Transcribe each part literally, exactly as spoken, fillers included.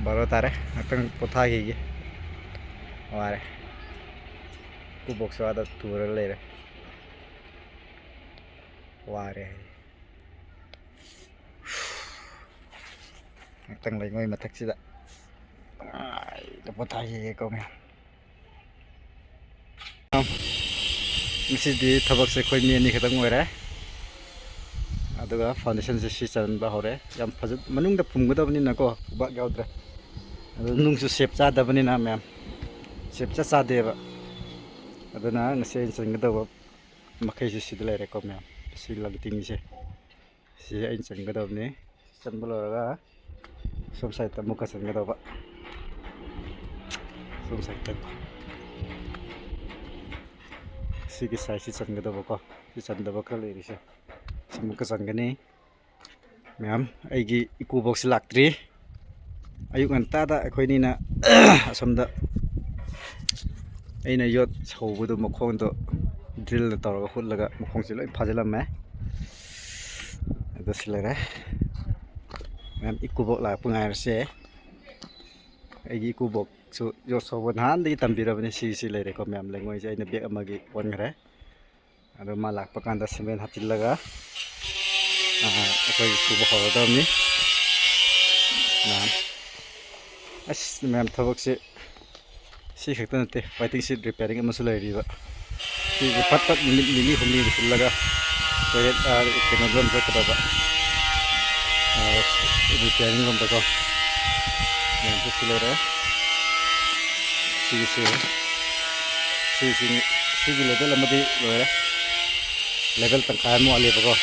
ꯕꯥꯔꯣ ꯇꯥꯔꯦ, ꯉꯥꯛꯇꯪ ꯄꯣꯊꯥꯈꯤꯒꯦ꯫ ꯋꯥꯔꯦ꯫ ꯏꯀꯨꯕꯣꯛꯁꯨ ꯑꯥꯗ ꯇꯨꯔ ꯂꯩꯔꯦ꯫ ꯋꯥꯔꯦ ꯍꯥꯏ꯫ ꯉꯥꯛꯇꯪ ꯂꯩꯉꯣꯏ ꯃꯊꯛꯁꯤꯗ ꯅꯨꯡꯉꯥꯏꯅ ꯄꯣꯊꯥꯈꯤꯒꯦꯀꯣ ꯃꯌꯥꯝ꯫ ꯉꯁꯤꯗꯤ ꯊꯕꯛꯁꯦ ꯑꯩꯈꯣꯏ ꯃꯤ ꯑꯅꯤ ꯈꯛꯇꯪ ꯑꯣꯏꯔꯦ꯫ ꯑꯗꯨꯒ foundation ꯁꯦ ꯁꯤ ꯆꯟꯕ ꯍꯧꯔꯦ꯫ ꯌꯥꯝ ꯐꯖ-, ꯃꯅꯨꯡꯗ ꯐꯨꯝꯒꯗꯕꯅꯤꯅꯀꯣ, ꯎꯕꯥꯛ ꯌꯥꯎꯗ꯭ꯔꯦ꯫ ꯑꯗꯨ ꯅꯨꯡꯁꯨ shape ꯆꯥꯗꯕꯅꯤꯅ ꯃꯌꯥꯝ, shape ꯆꯥ ꯆꯥꯗꯦꯕ꯫ ꯑꯗꯨꯅ ꯉꯁꯤ ꯑꯩꯅ ꯆꯟꯒꯗꯧꯕ ꯃꯈꯩꯁꯦ ꯁꯤꯗ ꯂꯩꯔꯦꯀꯣ ꯃꯌꯥꯝ꯫ ꯁꯤ ꯂꯪꯇꯤꯡꯁꯦ, ꯁꯤ ꯑꯩꯅ ꯆꯟꯒꯗꯕꯅꯤ꯫ ꯆꯟꯕ ꯂꯣꯏꯔꯒ ꯁꯣꯝ side ꯇ ꯑꯃꯨꯛꯀ ꯆꯟꯒꯗꯧꯕ꯫ ꯁꯣꯝ side ꯇ꯫ ꯁꯤꯒꯤ side ꯁꯤ ꯆꯟꯒꯗꯧꯕꯀꯣ꯫ ꯁꯤ ꯆꯟꯗꯕ ꯈꯔ ꯂꯩꯔꯤꯁꯦ꯫ ꯁꯤ ꯑꯃꯨꯛꯀ ꯆꯟꯒꯅꯤ꯫ ꯃꯌꯥꯝ, ꯑꯩꯒꯤ ꯏꯀꯨꯕꯣꯛꯁꯤ ꯂꯥꯛꯇ꯭ꯔꯤ꯫ ꯑꯌꯨꯛ ꯉꯟꯇꯥꯗ ꯑꯩꯈꯣꯏꯅꯤꯅ ꯑꯁꯣꯝꯗ ꯑꯩꯅ ꯌꯣꯠ ꯁꯧꯕꯗꯣ, ꯃꯈꯣꯡꯗꯣ drill ꯅ ꯇꯧꯔꯒ ꯍꯨꯠꯂꯒ ꯃꯈꯣꯡꯁꯦ ꯂꯣꯏ ꯐꯥꯖꯤꯜꯂꯝꯃꯦ꯫ ꯑꯗꯨ ꯁꯤ ꯂꯩꯔꯦ꯫ ꯃꯌꯥꯝ, ꯏꯀꯨꯕꯣꯛ ꯂꯥꯛꯄ ꯉꯥꯏꯔꯁꯦ꯫ ꯑꯩꯒꯤ ꯏꯀꯨꯕꯣꯛꯁꯨ ꯌꯣꯠ ꯁꯧꯕ ꯅꯍꯥꯟꯗꯒꯤ ꯇꯝꯕꯤꯔꯕꯅꯤ꯫ ꯁꯤꯁꯤ ꯂꯩꯔꯦꯀꯣ ꯃꯌꯥꯝ, ꯂꯩꯉꯣꯏꯁꯦ ꯑꯩꯅ bag ꯑꯃꯒꯤ ꯑꯣꯟꯈ꯭ꯔꯦ꯫ ꯑꯗꯣ ꯃꯥ ꯂꯥꯛꯄ ꯀꯥꯟꯗ cement ꯍꯥꯞꯆꯤꯜꯂꯒ, ꯑꯥ, ꯑꯩꯈꯣꯏ ꯁꯨꯕ ꯍꯧꯔꯗꯕꯅꯤ꯫ ꯃꯌꯥꯝ, ꯑꯁ, ꯃꯌꯥꯝ, ꯊꯕꯛꯁꯦ ꯁꯤ ꯈꯛꯇ ꯅꯠꯇꯦ, waiting shed repairing ꯑꯃꯁꯨ ꯂꯩꯔꯤꯕ꯫ ꯁꯤꯁꯦ ꯐꯠ ꯐꯠ ꯅꯨꯃꯤꯠ ꯅꯤꯅꯤ ꯍꯨꯝꯅꯤ ꯂꯣꯏꯁꯤꯜꯂꯒ toilet, ꯑꯥ, ꯀꯩꯅꯣ ꯂꯣꯝ ꯆꯠꯀꯗꯕ, ꯑꯥ, repairing ꯂꯣꯝꯗꯀꯣ꯫ ꯃꯌꯥꯝꯁꯦ ꯁꯤ ꯂꯩꯔꯦ꯫ ꯁꯤꯒꯤꯁꯦ, ꯁꯤꯁꯤ, ꯁꯤꯒꯤ level ꯑꯃꯗꯤ ꯂꯣꯏꯔꯦ꯫ Level ꯇꯪꯈꯥꯏ ꯑꯃ ꯋꯥꯠꯂꯤꯕꯀꯣ꯫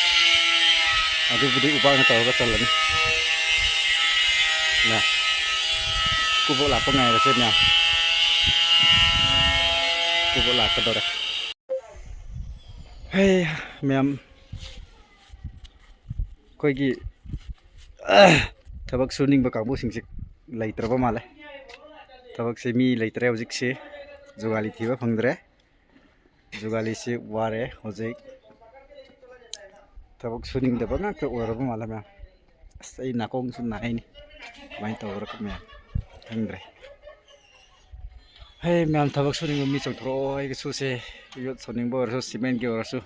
ꯑꯗꯨꯕꯨꯗꯤ ꯎꯕꯥꯛꯅ ꯇꯧꯔꯒ ꯆꯜꯂꯅꯤ꯫ ꯅ, ꯏꯀꯨꯕꯣꯛ ꯂꯥꯛꯄ ꯉꯥꯏꯔꯁꯦ ꯃꯌꯥꯝ꯫ ꯏꯀꯨꯕꯣꯛ ꯂꯥꯛꯀꯗꯧꯔꯦ꯫ ꯍꯩ, ꯃꯌꯥꯝ, ꯑꯩꯈꯣꯏꯒꯤ ꯊꯕꯛ ꯁꯨꯅꯤꯡꯕ ꯀꯥꯡꯕꯨꯁꯤꯡꯁꯦ ꯂꯩꯇ꯭ꯔꯕ ꯃꯥꯜꯂꯦ꯫ ꯊꯕꯛꯁꯦ ꯃꯤ ꯂꯩꯇ꯭ꯔꯦ ꯍꯧꯖꯤꯛꯁꯦ꯫ ꯖꯨꯒꯥꯂꯤ ꯊꯤꯕ ꯐꯪꯗ꯭ꯔꯦ꯫ ꯖꯨꯒꯥꯂꯤꯁꯤ ꯋꯥꯔꯦ ꯍꯧꯖꯤꯛ꯫ ꯊꯕꯛ ꯁꯨꯅꯤꯡꯗꯕ ꯉꯥꯛꯇ ꯑꯣꯏꯔꯕ ꯃꯥꯜꯂꯦ ꯃꯌꯥꯝ꯫ ꯑꯁ, ꯑꯩ ꯅꯥꯀꯣꯡꯁꯨ ꯅꯥꯏꯅꯤ꯫ ꯀꯃꯥꯏꯅ ꯇꯧꯕ꯭ꯔꯥ ꯃꯌꯥꯝ ꯈꯪꯗ꯭ꯔꯦ꯫ ꯍꯦ ꯃꯌꯥꯝ, ꯊꯕꯛ ꯁꯨꯅꯤꯡꯕ ꯃꯤ ꯆꯣꯡꯊꯣꯔꯛꯑꯣ꯫ ꯑꯩꯒꯤ ꯁꯨꯁꯦ, ꯌꯣꯠ ꯁꯣꯟꯅꯤꯡꯕ ꯑꯣꯏꯔꯁꯨ, ꯁꯤꯃꯦꯟꯒꯤ ꯑꯣꯏꯔꯁꯨ,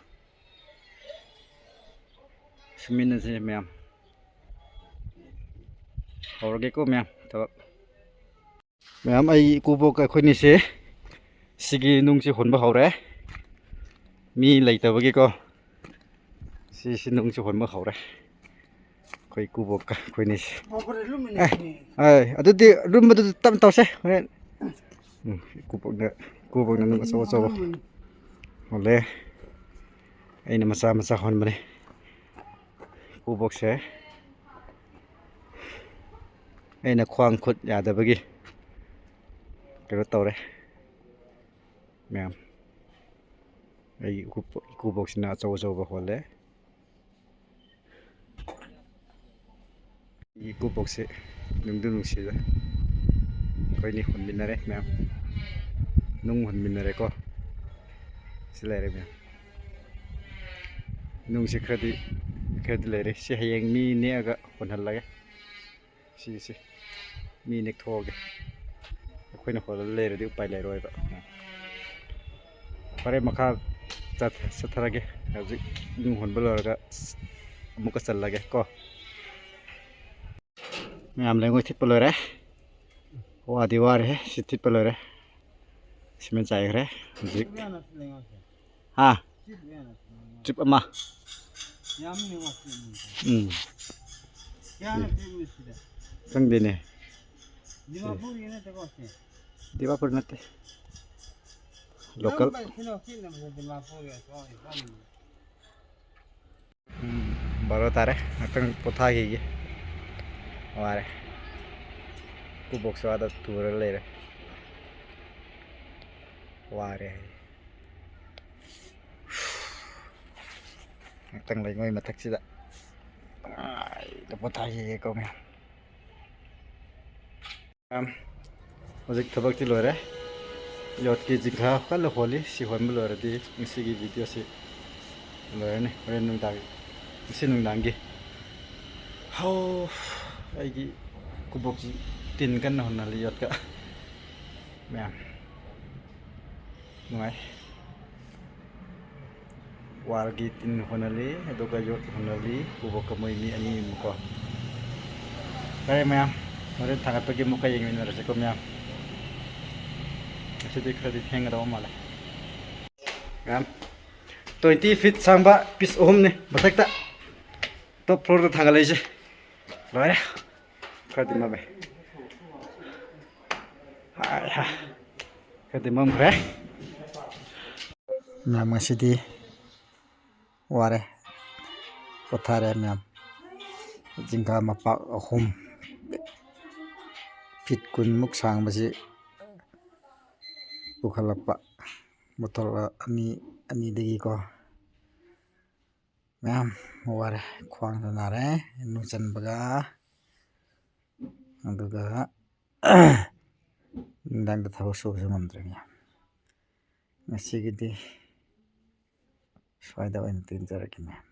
ꯁꯨꯃꯤꯟꯅꯁꯦ ꯃꯌꯥꯝ꯫ ꯍꯧꯔꯒꯦꯀꯣ ꯃꯌꯥꯝ ꯊꯕꯛ꯫ ꯃꯌꯥꯝ, ꯑꯩ ꯏꯀꯨꯕꯣꯛꯀ ꯑꯩꯈꯣꯏꯅꯤꯁꯦ ꯁꯤꯒꯤ ꯅꯨꯡꯁꯤ ꯍꯣꯟꯕ ꯍꯧꯔꯦ꯫ ꯃꯤ ꯂꯩꯇꯕꯒꯤꯀꯣ, ꯁꯤꯁꯤ ꯅꯨꯡꯁꯤ ꯍꯣꯟꯕ ꯍꯧꯔꯦ꯫ ꯑꯩꯈꯣꯏ ꯏꯀꯨꯕꯣꯛꯀ ꯑꯩꯈꯣꯏꯅꯤꯁꯦ꯫ ꯑꯦ, ꯑꯦ, ꯑꯗꯨꯗꯤ ꯂꯨꯝꯕꯗꯨ ꯇꯞꯅ ꯇꯧꯁꯦ ꯍꯣꯔꯦꯟ꯫ ꯎꯝ, ꯏꯀꯨꯕꯣꯛꯅ, ꯏꯀꯨꯕꯣꯛꯅ ꯅꯨꯡ ꯑꯆꯧ ꯑꯆꯧꯕ ꯍꯣꯜꯂꯦ꯫ ꯑꯩꯅ ꯃꯆꯥ ꯃꯆꯥ ꯍꯣꯟꯕꯅꯦ꯫ ꯏꯀꯨꯕꯣꯛꯁꯦ ꯑꯩꯅ ꯈ꯭ꯋꯥꯡ ꯈꯨꯠ ꯌꯥꯗꯕꯒꯤ ꯀꯩꯅꯣ ꯇꯧꯔꯦ ꯃꯌꯥꯝ꯫ ꯑꯩꯒꯤ ꯏꯀꯨꯕꯣꯛ-, ꯏꯀꯨꯕꯣꯛꯁꯤꯅ ꯑꯆꯧ ꯑꯆꯧꯕ ꯍꯣꯜꯂꯦ꯫ ꯑꯩꯒꯤ ꯏꯀꯨꯕꯣꯛꯁꯦ ꯅꯨꯡꯗꯨ ꯅꯨꯡꯁꯤꯗ꯫ ꯑꯩꯈꯣꯏꯅꯤ ꯍꯨꯟꯃꯤꯟꯅꯔꯦ ꯃꯌꯥꯝ꯫ ꯅꯨꯡ ꯍꯨꯟꯃꯤꯟꯅꯔꯦꯀꯣ꯫ ꯁꯤ ꯂꯩꯔꯦ ꯃꯌꯥꯝ꯫ ꯅꯨꯡꯁꯤ ꯈꯔꯗꯤ, ꯈꯔꯗꯤ ꯂꯩꯔꯦ꯫ ꯁꯤ ꯍꯌꯦꯡ ꯃꯤ ꯅꯦꯛꯑꯒ ꯍꯨꯟꯍꯜꯂꯒꯦ꯫ ꯁꯤꯁꯦ ꯃꯤ ꯅꯦꯛꯊꯣꯛꯑꯒꯦ꯫ ꯑꯩꯈꯣꯏꯅ ꯍꯣꯜꯂ ꯂꯩꯔꯗꯤ ꯎꯄꯥꯏ ꯂꯩꯔꯣꯏꯕ꯫ ꯐꯔꯦ, ꯃꯈꯥ ꯆꯠ-, ꯆꯠꯊꯔꯒꯦ꯫ ꯍꯧꯖꯤꯛ ꯅꯨꯡ ꯍꯣꯟꯕ ꯂꯣꯏꯔꯒ ꯑꯃꯨꯛꯀ ꯆꯜꯂꯒꯦ ꯀꯣ꯫ ꯃꯌꯥꯝ ꯂꯩꯉꯣꯏ ꯊꯤꯠꯄ ꯂꯣꯏꯔꯦ꯫ ꯋꯥꯗꯤ ꯋꯥꯔꯦꯍꯦ, ꯁꯤ ꯊꯤꯠꯄ ꯂꯣꯏꯔꯦ꯫ ꯁꯤꯃꯦꯟ ꯆꯥꯏꯈ꯭ꯔꯦ ꯍꯧꯖꯤꯛ꯫ ꯍꯥ? ꯇ꯭ꯔꯤꯞ ꯑꯃ꯫ ꯎꯝ꯫ ꯈꯪꯗꯦꯅꯦ꯫ ꯗꯤꯃꯥꯄꯨꯔ ꯅꯠꯇꯦ꯫ ꯂꯣꯀꯦꯜ꯫ ꯎꯝ, ꯕꯥꯔꯣ ꯇꯥꯔꯦ꯫ ꯉꯥꯛꯇꯪ ꯄꯣꯊꯥꯈꯤꯒꯦ꯫ ꯋꯥꯔꯦ꯫ ꯏꯀꯨꯕꯣꯛꯁꯨ ꯑꯥꯗ ꯇꯨꯔ ꯂꯩꯔꯦ꯫ ꯋꯥꯔꯦ ꯍꯥꯏ꯫ ꯉꯥꯛꯇꯪ ꯂꯩꯉꯣꯏ ꯃꯊꯛꯁꯤꯗ꯫ ꯑꯥꯏꯗ ꯄꯣꯊꯥꯈꯤꯒꯦꯀꯣ ꯃꯌꯥꯝ꯫ ꯃꯌꯥꯝ, ꯍꯧꯖꯤꯛ ꯊꯕꯛꯇꯤ ꯂꯣꯏꯔꯦ꯫ ꯌꯣꯠꯀꯤ ꯖꯤꯡꯒꯥ ꯀꯟꯅ ꯍꯣꯜꯂꯤ꯫ ꯁꯤ ꯍꯣꯟꯕ ꯂꯣꯏꯔꯗꯤ ꯉꯁꯤꯒꯤ ꯚꯤꯗꯤꯑꯣꯁꯤ ꯂꯣꯏꯔꯅꯤ꯫ ꯍꯣꯔꯦꯟ ꯅꯨꯡꯗꯥꯡ, ꯉꯁꯤ ꯅꯨꯡꯗꯥꯡꯒꯤ꯫ ꯍꯧ, ꯑꯩꯒꯤ ꯀꯣꯕꯣꯛꯁꯤ ꯇꯤꯟ ꯀꯟꯅ ꯍꯣꯠꯅꯍꯜꯂꯤ ꯌꯣꯠꯀ꯫ ꯃꯌꯥꯝ ꯅꯨꯡꯉꯥꯏ꯫ ꯋꯥꯜꯒꯤ ꯇꯤꯟ ꯍꯣꯠꯅꯍꯜꯂꯤ, ꯑꯗꯨꯒ ꯌꯣꯠ ꯍꯣꯠꯅꯍꯜꯂꯤ, ꯀꯣꯕꯣꯛꯀ ꯃꯣꯏ ꯃꯤ ꯑꯅꯤ ꯑꯃꯀꯣ꯫ ꯐꯔꯦ ꯃꯌꯥꯝ, ꯍꯣꯔꯦꯟ ꯊꯥꯡꯒꯠꯄꯒꯤ ꯑꯃꯨꯛꯀ ꯌꯦꯡꯃꯤꯟꯅꯔꯁꯤꯀꯣ ꯃꯌꯥꯝ꯫ ꯉꯁꯤꯗꯤ ꯈꯔꯗꯤ ꯊꯦꯡꯒꯗꯧꯕ ꯃꯥꯜꯂꯦ꯫ ꯃꯌꯥꯝ, twenty feet ꯁꯥꯡꯕ piece ꯑꯍꯨꯝꯅꯤ ꯃꯊꯛꯇ top floorꯗ ꯊꯥꯡꯒꯠꯂꯛꯏꯁꯦ꯫ ꯂꯣꯏꯔꯦ꯫ ꯈꯔꯗꯤ ꯃꯝꯃꯦ꯫ ꯍꯥꯏ ꯍꯥ꯫ ꯈꯔꯗꯤ ꯃꯝꯈ꯭ꯔꯦ꯫ ꯃꯌꯥꯝ, ꯉꯁꯤꯗꯤ ꯋꯥꯔꯦ꯫ ꯄꯣꯊꯥꯔꯦ ꯃꯌꯥꯝ꯫ ꯖꯤꯡꯒ ꯃꯄꯥꯛ ꯑꯍꯨꯝ, feet ꯀꯨꯟꯃꯨꯛ ꯁꯥꯡꯕꯁꯤ ꯄꯨꯈꯠꯂꯛꯄ꯫ ꯕꯣꯇꯜ ꯑꯅꯤ, ꯑꯅꯤꯗꯒꯤꯀꯣ꯫ ꯃꯌꯥꯝ ꯋꯥꯔꯦ, ꯈ꯭ꯋꯥꯡꯁꯨ ꯅꯥꯔꯦ, ꯅꯨꯡꯆꯟꯕꯒ꯫ ꯑꯗꯨꯒ ꯅꯨꯡꯗꯥꯡꯗ ꯊꯕꯛ ꯁꯨꯕꯁꯨ ꯉꯝꯗ꯭ꯔꯦ ꯃꯌꯥꯝ꯫ ꯉꯁꯤꯒꯤꯗꯤ ꯁ꯭ꯋꯥꯏꯗ ꯑꯣꯏꯅ ꯇꯦꯟꯖꯔꯒꯦ ꯃꯌꯥꯝ꯫